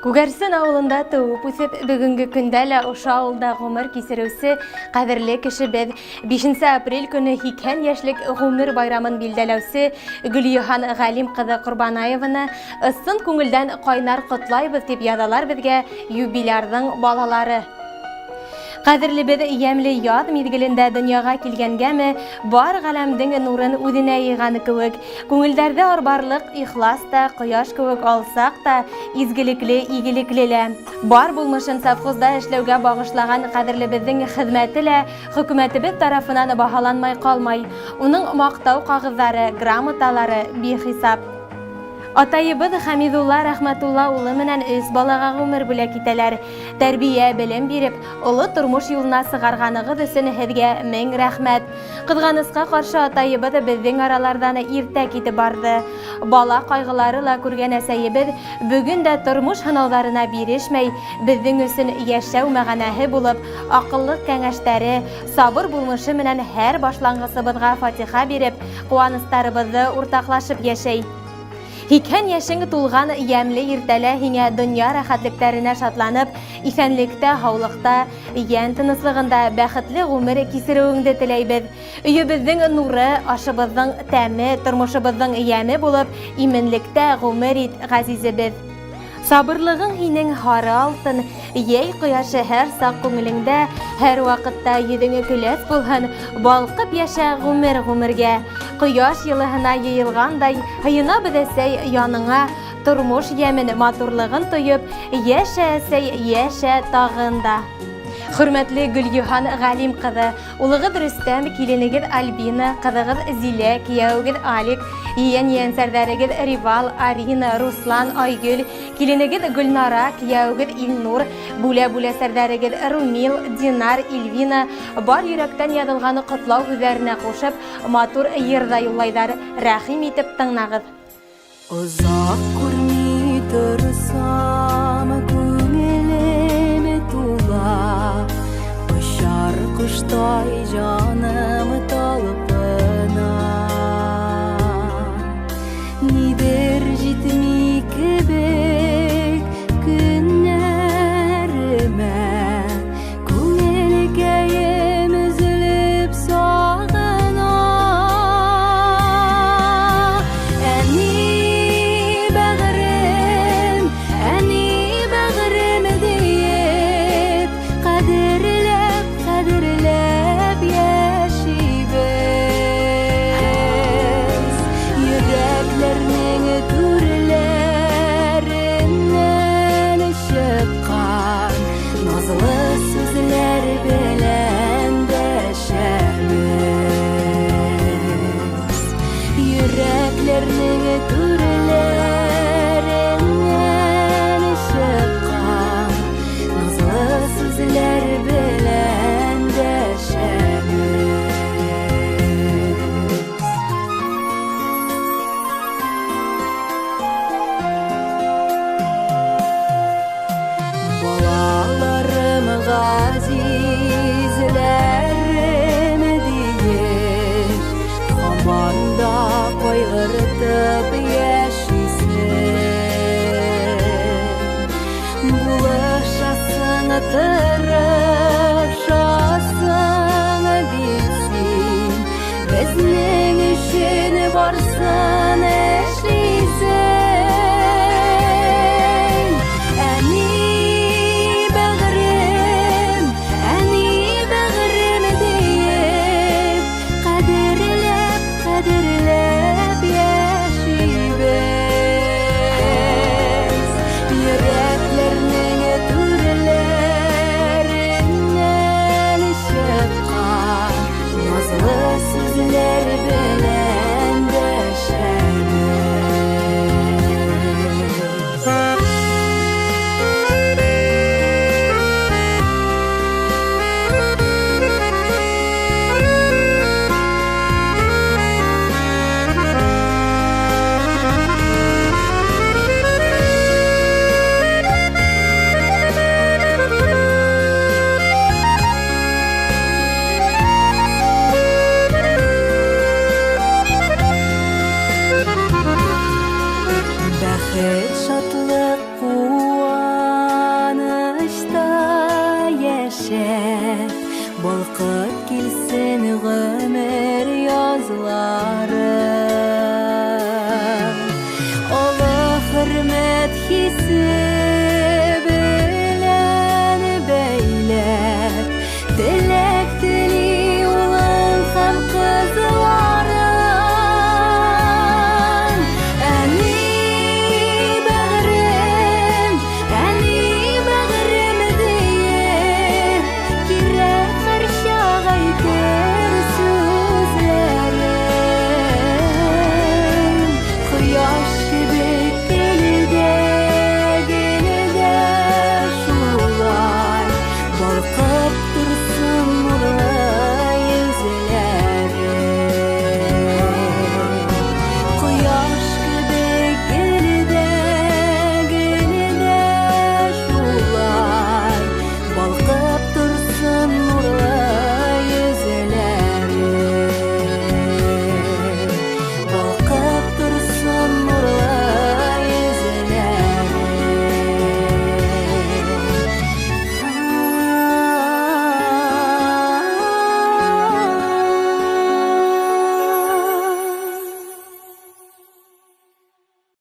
Күгәрсен ауылында тыуып үҫеп, бөгөнгө көндә лә ошо ауылда ғүмер кисереүсе ҡәҙерле кешебеҙ. 5 апрель көнө 80 йәшлек ғүмер байрамын билдәләүсе Гөлйыһан Ғәлим ҡыҙы Ҡорбанаеваны ысын күңелдән ҡайнар ҡотлайбыҙ, тип яҙалар беҙгә юбилярҙың балалары. Ҡәҙерлебеҙ йәмле яҙ миҙгелендә донъяға килгәнгәме, бар ғаләмдең нурын үҙенә йыйған кеүек. Күңелдәрҙе арбарлыҡ ихлас та, ҡояш кеүек алсаҡ та, изгелекле, игелекле лә. Бар булмышын совхозда эшләүгә бағышлаған ҡәҙерлебеҙҙең хеҙмәте лә хөкүмәтебеҙ тарафынан баһаланмай ҡалмай. Уның маҡтау ҡағыҙҙары, грамоталары бихисап. Атайыбыҙ Хәмиҙулла Рәхмәтулла улы менән 3 балаға ғүмер бүләк итәләр. Тәрбиә, белем биреп, оло тормош юлына сығарғанығыҙ өсөн һеҙгә мең рәхмәт. Ҡыҙғанысҡа ҡаршы атайыбыҙ беҙҙең араларҙан иртә китеп барҙы. Бала ҡайғылары ла күргән әсәйебеҙ бөгөн дә тормош һынауҙарына бирешмәй, беҙҙең өсөн йәшәү мәғәнәһе булып, аҡыллы кәңәштәре, сабыр булмышы менән һәр башланғысыбыҙға фатиха биреп, ҡыуаныстарыбыҙҙы уртаҡлашып йәшәй. 80 йәшең тулған йәмле иртәлә һиңә донъя рәхәтлектәренә шатланып, иҫәнлектә, һаулыҡта, йән тыныслығында бәхетле ғүмер кисереүеңде теләйбеҙ. Өйөбеҙҙең нуры, ашыбыҙҙың тәме, тормошобоҙҙоң йәме булып, именлектә ғүмер ит, ғәзизебеҙ. Сабырлығың һинең һары алтын, йәй ҡояшы һәр саҡ күңелеңдә, һәр ваҡытта йөҙөңө көләс булһын, балҡып йәшә ғүмер ғүмергә. Ҡояш йылыһына йыйылғандай, һыйынабыҙ әсәй яныңа, тормош йәмен, матурлығын тойоп, йәшә әсәй, йәшә тағын да. Хөрмәтле Гөлйыһан Ғәлим ҡыҙы, улығыҙ Рөстәм, киленегеҙ Альбина, ҡыҙығыҙ Зилә, кейәүегеҙ Алик, ейән-ейәнсәрҙәрегеҙ Ривал, Арина, Руслан, Айгөл, киленегеҙ Гөлнара, кейәүегеҙ Илнур, бүлә-бүләсәрҙәрегеҙ Румил, Динар, Ильвина бар йөрәктән яҙылған ҡотлау һүҙҙәренә ҡушып, матур йыр ҙа юллайҙар. Рәхим итеп тыңнағыҙ. Оҙаҡ күрмәй торсам, күңелем тула, осар ҡоштай җаным талпына. Нидер җитми кебек көннәремә, күңелкәем өзелеп сагына. Әни бәгърем, әни бәгърем диеп, кадерләп, кадерләп яшибез. Йөрәкләрнең түрләреннән чыккан назлы сүзләр белән дәшәбез. Йөрәкләрнең түрләреннән чыккан назлы сүзләр белән дәшәбез. Балаларым, газизләрем диеп, һаман да кайгыртып яшисең. Булышасың, тырышасың бит син, безнең өчен барсын эшлисең. Әни бәгърем, әни бәгърем диеп, кадерләп, кадерләп яшибез. Йөрәкләрнең түрләреннән чыккан назлы сүзләр белән дәшәбез. Бәхет, шатлык, куанычлар Назларың.